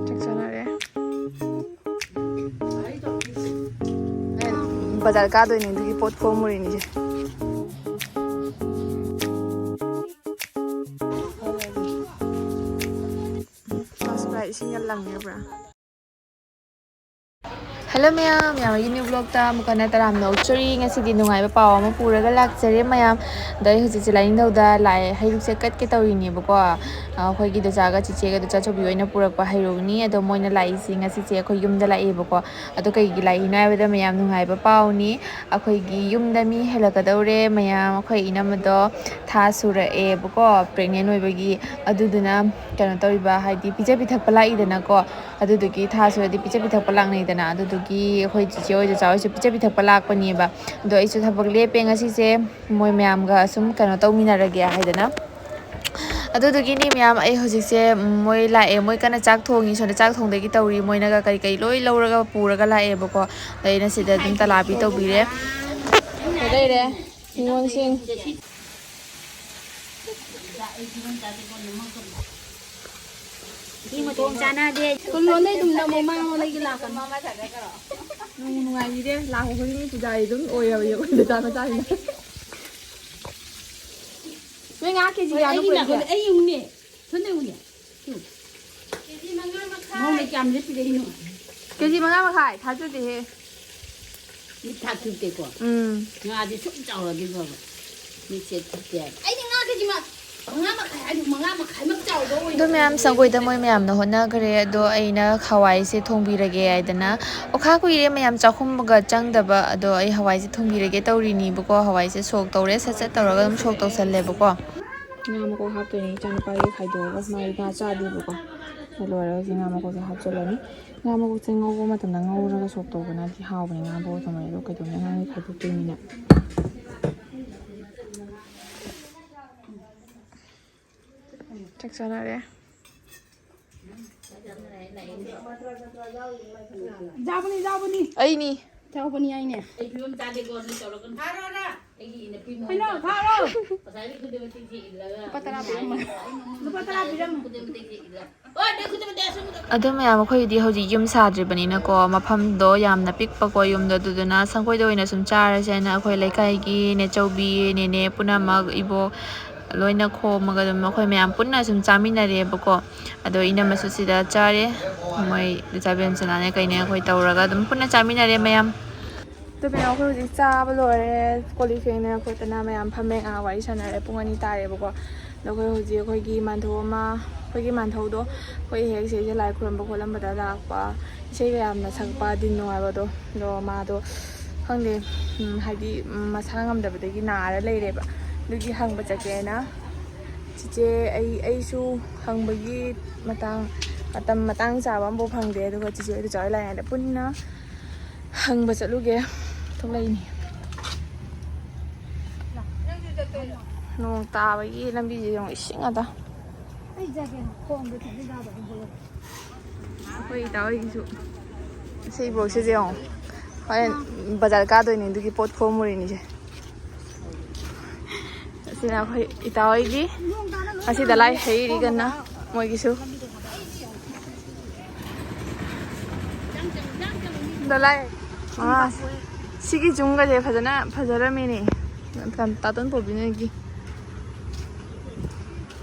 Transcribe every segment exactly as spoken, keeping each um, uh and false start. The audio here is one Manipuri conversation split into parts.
ꯆꯥꯛ ꯆꯥꯅꯔꯦ꯫ ꯕꯖꯥꯔ ꯀꯥꯗꯣꯏꯅꯦ, ꯑꯗꯨꯒꯤ ꯄꯣꯠ ꯈꯣꯝꯃꯨꯔꯤꯅꯦ ꯏꯆꯦ꯫ ꯃꯥꯁꯨ ꯄꯨꯔꯥ ꯏꯁꯤꯡꯅ ꯂꯪꯉꯦ ꯄꯨꯔꯥ꯫ ꯍꯜꯂꯣ ꯃꯌꯥꯝ, ꯃꯌꯥꯝ ꯑꯩꯒꯤ new vlogꯇ ꯑꯃꯨꯛ ꯍꯟꯅ ꯇꯔꯥꯝꯅ ꯑꯣꯛꯆꯔꯤ꯫ ꯉꯁꯤꯗꯤ ꯅꯨꯡꯉꯥꯏꯕ ꯄꯥꯎ ꯑꯃ ꯄꯨꯔꯒ ꯂꯥꯛꯆꯔꯦ ꯃꯌꯥꯝ꯫ ꯑꯗꯣ ꯑꯩ ꯍꯧꯖꯤꯛꯁꯦ ꯂꯥꯏꯅꯤꯡꯊꯧꯗ ꯂꯥꯛꯑꯦ, ꯍꯩꯔꯨꯛꯁꯦ ꯀꯠꯀꯦ ꯇꯧꯔꯤꯅꯦꯕꯀꯣ꯫ ꯑꯩꯈꯣꯏꯒꯤ ꯗꯣꯆꯥꯒ ꯆꯤꯆꯦꯒ ꯗꯣꯆꯥ ꯆꯧꯕꯤ ꯍꯣꯏꯅ ꯄꯨꯔꯛꯄ ꯍꯩꯔꯨꯛꯅꯤ꯫ ꯑꯗꯣ ꯃꯣꯏꯅ ꯂꯥꯛꯏꯁꯦ ꯉꯁꯤꯁꯦ ꯑꯩꯈꯣꯏ ꯌꯨꯝꯗ ꯂꯥꯛꯑꯦꯕꯀꯣ꯫ ꯑꯗꯣ ꯀꯩꯒꯤ ꯂꯥꯛꯏꯅꯣ ꯍꯥꯏꯕꯗ ꯃꯌꯥꯝ, ꯅꯨꯡꯉꯥꯏꯕ ꯄꯥꯎꯅꯤ꯫ ꯑꯩꯈꯣꯏꯒꯤ ꯌꯨꯝꯗ ꯃꯤ ꯍꯦꯜꯂꯛꯀꯗꯧꯔꯦ ꯃꯌꯥꯝ꯫ ꯑꯩꯈꯣꯏ ꯏꯅꯝꯃꯗꯣ ꯊꯥ ꯁꯨꯔꯛꯑꯦꯕꯀꯣ, pregnant ꯑꯣꯏꯕꯒꯤ꯫ ꯑꯗꯨꯗꯨꯅ ꯀꯩꯅꯣ ꯇꯧꯔꯤꯕ, ꯍꯥꯏꯗꯤ ꯄꯤꯖ ꯄꯤꯊꯛꯄ ꯂꯥꯛꯏꯗꯅꯀꯣ꯫ ꯑꯗꯨꯗꯨꯒꯤ ꯊꯥ ꯁꯨꯔꯗꯤ ꯄꯤꯖ ꯄꯤꯊꯛꯄ ꯂꯥꯛꯅꯩꯗꯅ꯫ ꯑꯗꯨꯗꯨꯒꯤ ꯑꯩꯈꯣꯏ ꯆꯤꯆꯦ ꯍꯣꯏ ꯆꯆꯥ ꯍꯣꯏꯁꯨ ꯄꯤꯖ ꯄꯤꯊꯛꯄ ꯂꯥꯛꯄꯅꯦꯕ꯫ ꯑꯗꯣ ꯑꯩꯁꯨ ꯊꯕꯛ ꯂꯦꯞꯄꯦ ꯉꯁꯤꯁꯦ, ꯃꯣꯏ ꯃꯌꯥꯝꯒ ꯁꯨꯝ ꯀꯩꯅꯣ ꯇꯧꯃꯤꯟꯅꯔꯒꯦ ꯍꯥꯏꯗꯅ꯫ ꯑꯗꯨꯗꯨꯒꯤꯅꯤ ꯃꯌꯥꯝ, ꯑꯩ ꯍꯧꯖꯤꯛꯁꯦ, ꯎꯝ, ꯃꯣꯏ ꯂꯥꯛꯑꯦ, ꯃꯣꯏ ꯀꯟꯅ ꯆꯥꯛ ꯊꯣꯡꯉꯤ꯫ ꯁꯣꯝꯗ ꯆꯥꯛ ꯊꯣꯡꯗꯒꯤ ꯇꯧꯔꯤ꯫ ꯃꯣꯏꯅꯒ ꯀꯔꯤ ꯀꯔꯤ ꯂꯣꯏ ꯂꯧꯔꯒ ꯄꯨꯔꯒ ꯂꯥꯛꯑꯦꯕꯀꯣ꯫ ꯑꯗꯩ ꯑꯩꯅ ꯁꯤꯗ ꯑꯗꯨꯝ ꯇꯂꯥꯕꯤ ꯇꯧꯕꯤꯔꯦ꯫ ꯂꯩꯔꯦ ꯅꯤꯉꯣꯜꯁꯤꯡ꯫ ꯁꯤ ꯃꯊꯣꯡ ꯆꯥꯟꯅꯗꯦ꯫ ꯀꯨꯟꯂꯣꯟꯗꯩ ꯑꯗꯨꯝ ꯅꯝꯃꯣ, ꯃꯥꯡꯂꯣꯟꯗꯩꯗꯤ ꯂꯥꯛꯀꯅꯨ꯫ ꯅꯨꯡꯕꯨ ꯅꯨꯡꯉꯥꯏꯕꯤꯗꯦ, ꯂꯥꯛꯄ ꯈꯨꯗꯤꯡꯒꯤ ꯄꯨꯖꯥꯔꯤ ꯑꯗꯨꯝ ꯑꯣꯏꯔꯕ ꯌꯦꯡꯉꯣ, ꯗꯇꯥ ꯃꯆꯥꯁꯤꯅ꯫ ꯅꯣꯏ ꯉꯥ ꯀꯦꯖꯤ ꯍꯣꯏ, ꯀꯌꯥꯅꯣ ꯑꯩ ꯄꯨꯔꯛꯏꯁꯦ? ꯂꯥꯛꯄꯗ ꯑꯩ ꯌꯦꯡꯉꯨꯅꯦ꯫ ꯁꯣꯝꯗ ꯌꯦꯡꯉꯨꯅꯦ꯫ ꯇꯨ꯫ ꯀꯦꯖꯤ ꯃꯉꯥ ꯃꯈꯥꯏ꯫ ꯃꯧꯅ ꯀꯌꯥꯝ ꯂꯦꯞꯄꯤꯔꯛꯏꯅꯣ? ꯀꯦꯖꯤ ꯃꯉꯥ ꯃꯈꯥꯏ, ꯊꯥꯖꯗꯦꯍꯦ꯫ ꯃꯤꯠ ꯊꯥꯛꯇ꯭ꯔꯤꯕꯗꯩꯀꯣ꯫ ꯎꯝ꯫ ꯉꯥꯗꯤ ꯁꯨꯝ ꯆꯥꯎꯔꯗꯤ ꯐꯕ꯫ ꯃꯤꯠꯁꯦ ꯊꯛꯇꯦ ꯍꯥꯏꯕ꯫ ꯑꯩꯗꯤ ꯉꯥ ꯀꯦꯖꯤ ꯃ-, ꯃꯉꯥ ꯃꯈꯥꯏ ꯍꯥꯏꯗꯨ ꯃꯉꯥ ꯃꯈꯥꯏꯃꯛ ꯆꯥꯎꯕ ꯑꯣꯏꯗꯕ꯫ ꯑꯗꯣ ꯃꯌꯥꯝ ꯁꯪꯒꯣꯏꯗ ꯃꯣꯏ ꯃꯌꯥꯝꯅ ꯍꯣꯠꯅꯈ꯭ꯔꯦ꯫ ꯑꯗꯣ ꯑꯩꯅ ꯍꯋꯥꯏꯁꯦ ꯊꯣꯡꯕꯤꯔꯒꯦ ꯍꯥꯏꯗꯅ꯫ ꯑꯣꯈꯥ ꯀꯨꯏꯔꯦ ꯃꯌꯥꯝ ꯆꯥꯛꯈꯨꯝꯒ ꯆꯪꯗꯕ꯫ ꯑꯗꯣ ꯑꯩ ꯍꯋꯥꯏꯁꯦ ꯊꯣꯡꯕꯤꯔꯒꯦ ꯇꯧꯔꯤꯅꯤꯕꯀꯣ꯫ ꯍꯋꯥꯏꯁꯦ ꯁꯣꯛ ꯇꯧꯔꯦ, ꯁꯠ ꯁꯠ ꯇꯧꯔꯒ ꯑꯗꯨꯝ ꯁꯣꯛ ꯇꯧꯁꯜꯂꯦꯕꯀꯣ꯫ ꯉꯥ ꯃꯀꯣꯛ ꯍꯥꯞꯇꯣꯏꯅꯦ ꯏꯆꯥꯅꯨꯄꯥꯒꯤ ꯈꯥꯏꯗꯣꯛꯑꯒ, ꯃꯥꯒꯤ ꯉꯥ ꯆꯥꯗꯦꯕꯀꯣ꯫ ꯑꯗꯨ ꯂꯣꯏꯔꯒ ꯍꯧꯖꯤꯛ ꯉꯥ ꯃꯀꯣꯛꯁꯦ ꯍꯥꯞꯆꯤꯜꯂꯅꯤ꯫ ꯉꯥ ꯃꯀꯣꯛꯁꯦ ꯉꯧꯕ ꯃꯇꯝꯗ ꯉꯧꯔꯒ ꯁꯣꯛ ꯇꯧꯕꯅꯗꯤ ꯍꯥꯎꯕꯅꯦ, ꯉꯥ ꯃꯀꯣꯛ ꯊꯣꯡꯕꯁꯦ꯫ ꯑꯗꯣ ꯀꯩꯗꯧꯅꯤ, ꯑꯉꯥꯡꯒꯤ ꯈꯥꯏꯗꯣꯛꯇꯣꯏꯅꯤꯅ꯫ ꯆꯥꯛ ꯆꯥꯅꯔꯦ꯫ ꯏꯖꯥꯕꯅꯤ, ꯏꯖꯥꯕꯅꯤ꯫ ꯑꯩꯅꯤ꯫ ꯏꯖꯥꯕꯅꯤ ꯍꯥꯏꯅꯦ꯫ ꯑꯩ ꯐꯤꯕꯝ ꯇꯥꯗꯦꯀꯣ, ꯅꯣꯏ ꯇꯧꯔꯛꯀꯅꯨ꯫ ꯍꯩꯅꯧ ꯊꯥꯔꯣ꯫ ꯂꯨꯄꯥ ꯇꯔꯥ ꯄꯤꯔꯝꯃꯣ꯫ ꯂꯨꯄꯥ ꯇꯔꯥ ꯄꯤꯔꯝꯃꯣ꯫ ꯑꯗꯨ ꯃꯌꯥꯝ, ꯑꯩꯈꯣꯏꯒꯤꯗꯤ ꯍꯧꯖꯤꯛ ꯌꯨꯝ ꯁꯥꯗ꯭ꯔꯤꯕꯅꯤꯅꯀꯣ, ꯃꯐꯝꯗꯣ ꯌꯥꯝꯅ ꯄꯤꯛꯄꯀꯣ ꯌꯨꯝꯗꯣ, ꯑꯗꯨꯗꯨꯅ ꯁꯪꯒꯣꯏꯗ ꯑꯣꯏꯅ ꯁꯨꯝ ꯆꯥꯔꯁꯦꯅ ꯑꯩꯈꯣꯏ ꯂꯩꯀꯥꯏꯒꯤ ꯅꯦꯆꯧꯕꯤ, ꯅꯦꯅꯦ ꯄꯨꯝꯅꯃꯛ, ꯏꯕꯣꯛ ꯂꯣꯏꯅ ꯈꯣꯝꯃꯒ ꯑꯗꯨꯝ ꯑꯩꯈꯣꯏ ꯃꯌꯥꯝ ꯄꯨꯟꯅ ꯁꯨꯝ ꯆꯥꯃꯤꯟꯅꯔꯦꯕꯀꯣ꯫ ꯑꯗꯣ ꯏꯅꯝꯃꯁꯨ ꯁꯤꯗ ꯆꯥꯔꯦ, ꯃꯣꯏ ꯂꯩꯁꯥꯕꯤ ꯌꯥꯝꯁꯅꯥꯅꯦ ꯀꯩꯅꯦ ꯑꯩꯈꯣꯏ ꯇꯧꯔꯒ ꯑꯗꯨꯝ ꯄꯨꯟꯅ ꯆꯥꯃꯤꯟꯅꯔꯦ ꯃꯌꯥꯝ꯫ ꯑꯗꯨ ꯃꯌꯥꯝ ꯑꯩꯈꯣꯏ ꯍꯧꯖꯤꯛ ꯆꯥꯕ ꯂꯣꯏꯔꯦ, ꯀꯣꯜ ꯂꯤꯛ ꯐꯦꯡꯅ ꯈꯣꯠꯇꯅ ꯃꯌꯥꯝ ꯐꯝꯃꯦ, ꯉꯥꯏꯍꯥꯛ ꯋꯥꯔꯤ ꯁꯥꯟꯅꯔꯦ, ꯄꯨꯡ ꯑꯅꯤ ꯇꯥꯔꯦꯕꯀꯣ꯫ ꯑꯗꯣ ꯑꯩꯈꯣꯏ ꯍꯧꯖꯤꯛ ꯑꯩꯈꯣꯏꯒꯤ ꯃꯥꯟꯙꯧ ꯑꯃ, ꯑꯩꯈꯣꯏꯒꯤ ꯃꯥꯟꯙꯧꯗꯣ ꯑꯩꯈꯣꯏ ꯍꯦꯛ ꯁꯤꯗꯩꯁꯤꯗ ꯂꯥꯏ ꯈꯨꯔꯨꯝꯕ ꯈꯣꯠꯂꯝꯕꯗ ꯂꯥꯛꯄ, ꯏꯁꯩꯒ ꯌꯥꯝꯅ ꯁꯛꯄ, ꯗꯤꯟ ꯅꯨꯡꯉꯥꯏꯕꯗꯣ꯫ ꯑꯗꯣ ꯃꯥꯗꯣ ꯈꯪꯗꯦ, ꯎꯝ, ꯍꯥꯏꯗꯤ, ꯎꯝ, ꯃꯁꯥ ꯉꯝꯗꯕꯗꯒꯤ ꯅꯥꯔ ꯂꯩꯔꯦꯕ꯫ ꯑꯗꯨꯒꯤ ꯍꯪꯕ ꯆꯠꯀꯦꯅ꯫ ꯆꯤꯆꯦ, ꯑꯩ, ꯑꯩꯁꯨ ꯍꯪꯕꯒꯤ ꯃꯇꯥꯡ, ꯃꯇꯝ ꯃꯇꯥꯡ ꯆꯥꯕ ꯑꯃꯐꯥꯎ ꯐꯪꯗꯦ꯫ ꯑꯗꯨꯒ ꯆꯤꯆꯦ ꯑꯗꯨ ꯆꯥꯎꯔ ꯂꯥꯛꯑꯦ ꯍꯥꯏꯅ ꯄꯨꯟꯅ ꯍꯪꯕ ꯆꯠꯂꯨꯒꯦ꯫ ꯊꯣꯛꯂꯛꯏꯅꯤ꯫ ꯅꯣꯡ ꯇꯥꯕꯒꯤ ꯂꯝꯕꯤꯁꯦ ꯌꯦꯡꯉꯣ, ꯏꯁꯤꯡ ꯉꯥꯛꯇ꯫ ꯑꯩꯈꯣꯏ ꯏꯇꯥ ꯍꯣꯏꯒꯤꯁꯨ ꯁꯤ ꯕꯣꯛꯁꯤꯁꯦ ꯌꯦꯡꯉꯣ, ꯍꯣꯔꯦꯟ ꯕꯖꯥꯔ ꯀꯥꯗꯣꯏꯅꯦ, ꯑꯗꯨꯒꯤ ꯄꯣꯠ ꯈꯣꯝꯃꯨꯔꯤꯅꯤꯁꯦ꯫ ꯑꯁꯤꯅ ꯑꯩꯈꯣꯏ ꯏꯇꯥ ꯍꯣꯏꯒꯤ꯫ ꯑꯁꯤꯗ ꯂꯥꯏ ꯍꯩꯔꯤ ꯀꯟꯅ ꯃꯣꯏꯒꯤꯁꯨ꯫ ꯗꯣꯂꯥꯏ꯫ ꯑꯥ, ꯁꯤꯒꯤ ꯆꯨꯝꯒꯁꯦ ꯐꯖꯅ ꯐꯖꯔꯝꯃꯦꯅꯦ꯫ ꯇꯥꯇꯣꯟ ꯄꯣꯕꯤꯅꯒꯤ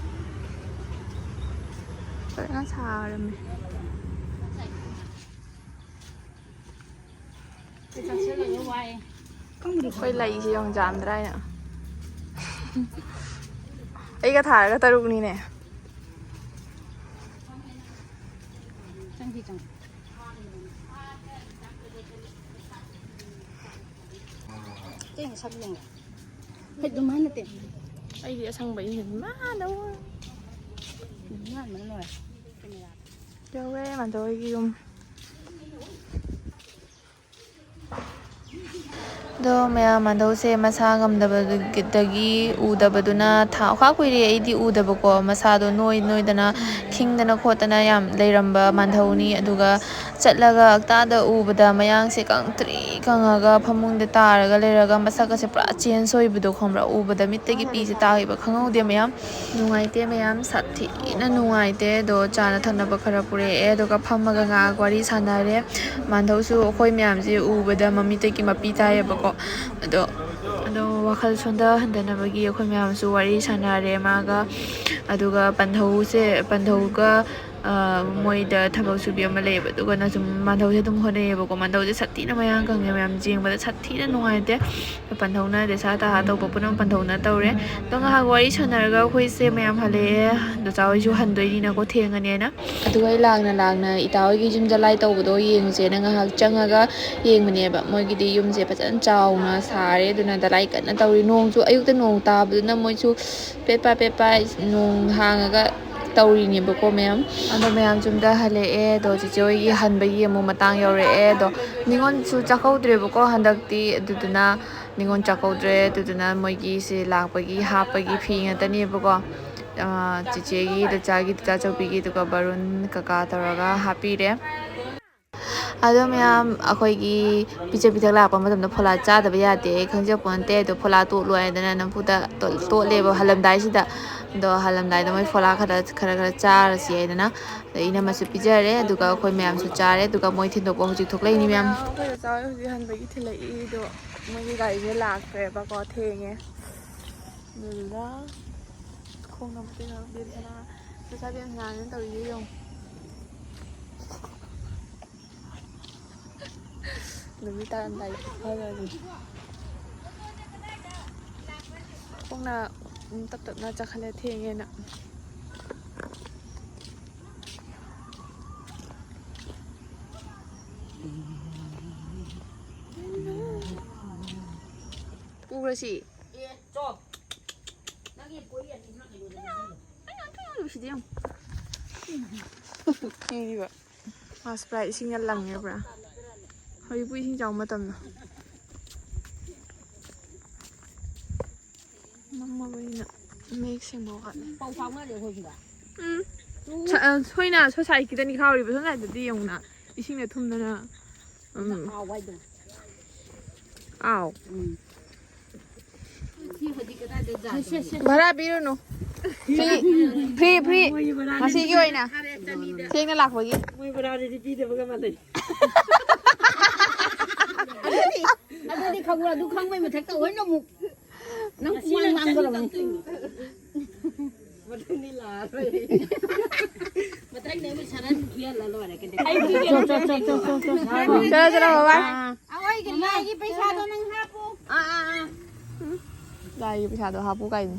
ꯐꯖꯅ ꯁꯥꯔꯝꯃꯦ꯫ ꯑꯩꯈꯣꯏ ꯂꯩꯁꯦ ꯌꯦꯡꯉꯨ, ꯌꯥꯝꯗ꯭ꯔꯥ ꯍꯥꯏꯅ꯫ ꯑꯩꯒ ꯊꯥꯔꯒ ꯇꯔꯨꯛꯅꯤꯅꯦ꯫ ꯆꯪꯁꯤ, ꯆꯪꯁꯤ꯫ ꯆꯦꯡ ꯁꯛ ꯌꯦꯡꯒꯦ꯫ ꯍꯩ, ꯑꯗꯨꯃꯥꯏ ꯅꯠꯇꯦ꯫ ꯑꯩꯗꯤ ꯑꯁꯪꯕ ꯏꯟꯗꯣꯏꯅꯤ꯫ ꯃꯥꯅ ꯃꯥꯟꯕꯅ ꯂꯣꯏꯔꯦ꯫ ꯌꯧꯔꯦ ꯃꯥꯟꯗꯣꯏꯒꯤ ꯌꯨꯝ꯫ ꯑꯗꯣ ꯃꯌꯥꯝ, ꯃꯥꯟꯗꯧꯁꯦ ꯃꯁꯥ ꯉꯝꯗꯕꯗꯒꯤ ꯎꯗꯕꯗꯨꯅ ꯊꯥ, ꯈꯥ ꯀꯨꯏꯔꯦ ꯑꯩꯗꯤ ꯎꯗꯕꯀꯣ꯫ ꯃꯁꯥꯗꯣ ꯅꯣꯏ ꯅꯣꯏꯗꯅ, ꯈꯤꯡꯗꯅ ꯈꯣꯠꯇꯅ ꯌꯥꯝ ꯂꯩꯔꯝꯕ ꯃꯥꯟꯗꯧꯅꯤ꯫ ꯑꯗꯨꯒ ꯆꯠꯂꯒ ꯍꯞꯇꯥꯗ ꯎꯕꯗ ꯃꯌꯥꯡꯁꯦ ꯀꯪꯇ꯭ꯔꯤꯛ ꯀꯪꯉꯒ ꯐꯃꯨꯡꯗ ꯇꯥꯔꯒ ꯂꯩꯔꯒ ꯃꯁꯛꯀꯁꯦ ꯄꯨꯔꯥ ꯆꯦꯟꯖ ꯑꯣꯏꯕꯗꯣ, ꯈꯪꯕ꯭ꯔꯥ? ꯎꯕꯗ ꯃꯤꯠꯇꯒꯤ ꯄꯤꯁꯦ ꯇꯥꯈꯤꯕ ꯈꯪꯍꯧꯗꯦ ꯃꯌꯥꯝ꯫ ꯅꯨꯡꯉꯥꯏꯇꯦ ꯃꯌꯥꯝ, ꯁꯥꯊꯤꯅ ꯅꯨꯡꯉꯥꯏꯇꯦ꯫ ꯑꯗꯣ ꯆꯥꯅ ꯊꯛꯅꯕ ꯈꯔ ꯄꯨꯔꯛꯑꯦ, ꯑꯗꯨꯒ ꯐꯝꯃꯒ ꯉꯥꯏꯍꯥꯛ ꯋꯥꯔꯤ ꯁꯥꯟꯅꯔꯦ꯫ ꯃꯥꯟꯗꯧꯁꯨ ꯑꯩꯈꯣꯏ ꯃꯌꯥꯝꯁꯦ ꯎꯕꯗ ꯃꯃꯤꯠꯇꯒꯤ ꯃꯄꯤ ꯇꯥꯏꯌꯦꯕꯀꯣ꯫ ꯑꯗꯣ ꯑꯗꯣ ꯋꯥꯈꯜ ꯁꯣꯟꯊꯍꯟꯗꯅꯕꯒꯤ ꯑꯩꯈꯣꯏ ꯃꯌꯥꯝꯁꯨ ꯋꯥꯔꯤ ꯁꯥꯟꯅꯔꯦ ꯃꯥꯒ꯫ ꯑꯗꯨꯒ ꯄꯟꯊꯧꯁꯦ, ꯄꯟꯊꯧꯒ, ꯑ, ꯃꯣꯏꯗ ꯊꯕꯛ ꯁꯨꯕꯤ ꯑꯃ ꯂꯩꯌꯦꯕ꯫ ꯑꯗꯨꯒꯅ ꯁꯨꯝ ꯃꯥꯟꯗꯧꯁꯦ ꯑꯗꯨꯝ ꯍꯣꯠꯅꯩꯌꯦꯕꯀꯣ꯫ ꯃꯥꯟꯗꯧꯁꯦ ꯁꯥꯊꯤꯅ ꯃꯌꯥꯡ ꯀꯪꯉꯦ ꯃꯌꯥꯝ, ꯌꯦꯡꯕꯗ ꯁꯥꯊꯤꯅ ꯅꯨꯡꯉꯥꯏꯇꯦ꯫ ꯄꯟꯊꯧꯅ ꯗꯦꯁꯥ ꯇꯥꯍꯥ ꯇꯧꯕ ꯄꯨꯝꯅꯃꯛ ꯄꯟꯊꯧꯅ ꯇꯧꯔꯦ꯫ ꯑꯗꯣ ꯉꯥꯏꯍꯥꯛ ꯋꯥꯔꯤ ꯁꯥꯟꯅꯔꯒ ꯑꯩꯈꯣꯏꯁꯦ ꯃꯌꯥꯝ ꯍꯜꯂꯛꯑꯦ꯫ ꯗꯣꯆꯥ ꯍꯣꯏꯁꯨ ꯍꯟꯗꯣꯏꯅꯤꯅꯀꯣ, ꯊꯦꯡꯉꯅꯦꯅ꯫ ꯑꯗꯨꯒ ꯑꯩ ꯂꯥꯡꯅ ꯂꯥꯡꯅ ꯏꯇꯥ ꯍꯣꯏꯒꯤ ꯌꯨꯝꯗ ꯂꯥꯏ ꯇꯧꯕꯗꯣ ꯌꯦꯡꯉꯨꯁꯦꯅ ꯉꯥꯏꯍꯥꯛ ꯆꯪꯉꯒ ꯌꯦꯡꯕꯅꯦꯕ꯫ ꯃꯣꯏꯒꯤꯗꯤ ꯌꯨꯝꯁꯦ ꯐꯖꯅ ꯆꯥꯎꯅ ꯁꯥꯔꯦ, ꯑꯗꯨꯅ ꯗꯂꯥꯏ ꯀꯟꯅ ꯇꯧꯔꯤ꯫ ꯅꯣꯡꯁꯨ ꯑꯌꯨꯛꯇ ꯅꯣꯡ ꯇꯥꯕꯗꯨꯅ ꯃꯣꯏꯁꯨ ꯄꯦꯠꯄ ꯄꯦꯠꯄ ꯅꯣꯡ ꯍꯥꯡꯉꯒ ꯇꯧꯔꯤꯅꯦꯕꯀꯣ ꯃꯌꯥꯝ꯫ ꯑꯗꯣ ꯃꯌꯥꯝ ꯌꯨꯝꯗ ꯍꯜꯂꯛꯑꯦ꯫ ꯑꯗꯣ ꯆꯤꯆꯦ ꯍꯣꯏꯒꯤ ꯍꯟꯕꯒꯤ ꯑꯃꯨꯛ ꯃꯇꯥꯡ ꯌꯧꯔꯛꯑꯦ꯫ ꯑꯗꯣ ꯅꯤꯉꯣꯜꯁꯨ ꯆꯥꯛꯀꯧꯗ꯭ꯔꯦꯕꯀꯣ ꯍꯟꯗꯛꯇꯤ, ꯑꯗꯨꯗꯨꯅ ꯅꯤꯉꯣꯜ ꯆꯥꯛꯀꯧꯗ꯭ꯔꯦ꯫ ꯑꯗꯨꯗꯨꯅ ꯃꯣꯏꯒꯤꯁꯦ ꯂꯥꯛꯄꯒꯤ ꯍꯥꯞꯄꯒꯤ ꯐꯤ ꯉꯥꯛꯇꯅꯦꯕꯀꯣ꯫ ꯑ, ꯆꯤꯆꯦꯒꯤ, ꯗꯆꯥꯒꯤ, ꯗꯆꯥ ꯆꯧꯕꯤꯒꯤ, ꯑꯗꯨꯒ ꯕꯔꯨꯟ ꯀꯀꯥ ꯇꯧꯔꯒ ꯍꯥꯞꯄꯤꯔꯦ꯫ ꯑꯗꯣ ꯃꯌꯥꯝ, ꯑꯩꯈꯣꯏꯒꯤ ꯄꯤꯖ ꯄꯤꯊꯛ ꯂꯥꯛꯄ ꯃꯇꯝꯗ ꯐꯣꯂꯥ ꯆꯥꯗꯕ ꯌꯥꯗꯦ, ꯑꯩ ꯈꯪꯖꯄꯣꯟꯇꯦ꯫ ꯑꯗꯣ ꯐꯣꯂꯥ ꯇꯣꯠꯂꯣ ꯍꯥꯏꯗꯅ ꯅꯝꯐꯨꯗ ꯇꯣꯠ-, ꯇꯣꯠꯂꯦꯕ ꯍꯜꯂꯝꯗꯥꯏꯁꯤꯗ꯫ ꯑꯗꯣ ꯍꯜꯂꯝꯗꯥꯏꯗ ꯃꯣꯏ ꯐꯣꯂꯥ ꯈꯔ, ꯈꯔ, ꯈꯔ ꯆꯥꯔꯁꯤ ꯍꯥꯏꯗꯅ ꯑꯗ ꯏꯅꯝꯃꯁꯨ ꯄꯤꯖꯔꯦ, ꯑꯗꯨꯒ ꯑꯩꯈꯣꯏ ꯃꯌꯥꯝꯁꯨ ꯆꯥꯔꯦ, ꯑꯗꯨꯒ ꯃꯣꯏ ꯊꯤꯟꯗꯣꯛꯄ ꯍꯧꯖꯤꯛ ꯊꯣꯛꯂꯛꯏꯅꯤ ꯃꯌꯥꯝ꯫ ꯑꯩꯈꯣꯏ ꯆꯥꯎ ꯍꯧꯖꯤꯛ ꯍꯟꯕꯒꯤ ꯊꯤꯜꯂꯛꯏ꯫ ꯑꯗꯣ ꯃꯣꯏꯒꯤ ꯒꯥꯔꯤꯁꯦ ꯂꯥꯛꯈ꯭ꯔꯦꯕꯀꯣ, ꯊꯦꯡꯉꯦ꯫ ꯑꯗꯨꯗꯨꯅ ꯈꯣꯡꯅ ꯃꯇꯦꯛ ꯉꯥꯏꯍꯥꯛ ꯕꯦꯝꯁꯅꯥ, ꯄꯩꯁꯥ ꯕꯦꯝꯁꯅꯥꯅ ꯇꯧꯔꯤꯁꯦ ꯌꯦꯡꯉꯨ꯫ ꯅꯨꯃꯤꯠ ꯇꯥꯔꯝꯗꯥꯏ ꯈꯨꯐꯖꯁꯦ꯫ ꯈꯣꯡꯅ, ꯎꯝ, ꯇꯞ ꯇꯞꯅ ꯆꯠꯈꯠꯂꯦ, ꯊꯦꯡꯉꯦꯅ꯫ ꯄꯨꯔꯁꯤ꯫ ꯁꯤꯗꯤ ꯌꯦꯡꯉꯨ꯫ ꯁꯤꯗꯤꯕ꯫ ꯃꯥꯁꯨ ꯄꯨꯔꯥ ꯏꯁꯤꯡꯅ ꯂꯪꯉꯦ ꯄꯨꯔꯥ꯫ ꯍꯧꯖꯤꯛꯄꯨ ꯏꯁꯤꯡ ꯆꯥꯎꯕ ꯃꯇꯝꯂꯣ? ꯁꯦꯡꯕ ꯋꯥꯠꯂꯦ꯫ ꯄꯥꯎ ꯐꯥꯎꯅꯔꯦ ꯑꯩꯈꯣꯏꯁꯤꯗ꯫ ꯎꯝ꯫ ꯁ- ꯑ, ꯁꯣꯏꯅ ꯁꯣꯁꯥꯏꯇꯤꯗꯅꯤ ꯈꯥꯎꯔꯤꯕ꯫ ꯁꯣꯝ ꯁꯥꯏꯗꯗꯤ ꯌꯦꯡꯉꯨꯅ꯫ ꯏꯁꯤꯡꯅ ꯊꯨꯝꯗꯅ꯫ ꯎꯝ꯫ ꯍꯥꯎ ꯍꯥꯏꯗꯣ꯫ ꯑꯥꯎ꯫ ꯎꯝ꯫ ꯁꯤ ꯍꯧꯖꯤꯛ ꯀꯗꯥꯏꯗ ꯖꯥꯠꯅꯣ? ꯚꯔꯥ ꯄꯤꯔꯨꯅꯨ꯫ Free, free, free. ꯉꯁꯤꯒꯤ ꯑꯣꯏꯅ꯫ ꯊꯦꯡꯅ ꯂꯥꯛꯄꯒꯤ꯫ ꯃꯣꯏ ꯕꯣꯔꯥꯗꯨꯗꯤ ꯄꯤꯗꯕꯒ ꯃꯥꯟꯅꯩ꯫ ꯑꯗꯨꯗꯤ ꯈꯪꯕ꯭ꯔꯥ? ꯑꯗꯨ ꯈꯪꯕꯩ ꯃꯊꯛꯇ ꯑꯣꯏꯅ ꯑꯃꯨꯛ ꯅꯪ ꯄꯨꯡꯉꯥꯡ ꯉꯥꯡꯗꯧꯔꯕꯅꯤ꯫ ꯃꯊꯪꯗꯤ ꯂꯥꯛꯑꯔꯣꯏ꯫ ꯃꯊꯪꯗꯤ ꯑꯩꯕꯨ ꯁꯔꯟ ꯄꯤꯍꯜꯂ ꯂꯣꯏꯔꯦ ꯀꯩꯗꯧꯔꯒꯦ? ꯆꯠꯂꯣ, ꯆꯠꯂꯣ, ꯕꯕꯥ꯫ ꯑꯩꯒꯤ ꯂꯥꯏꯒꯤ ꯄꯩꯁꯥꯗꯣ ꯅꯪ ꯍꯥꯞꯄꯣ꯫ ꯑꯥ, ꯑꯥ, ꯑꯥ꯫ ꯂꯥꯏꯒꯤ ꯄꯩꯁꯥꯗꯣ ꯍꯥꯞꯄꯨ ꯀꯥꯏꯅꯤ꯫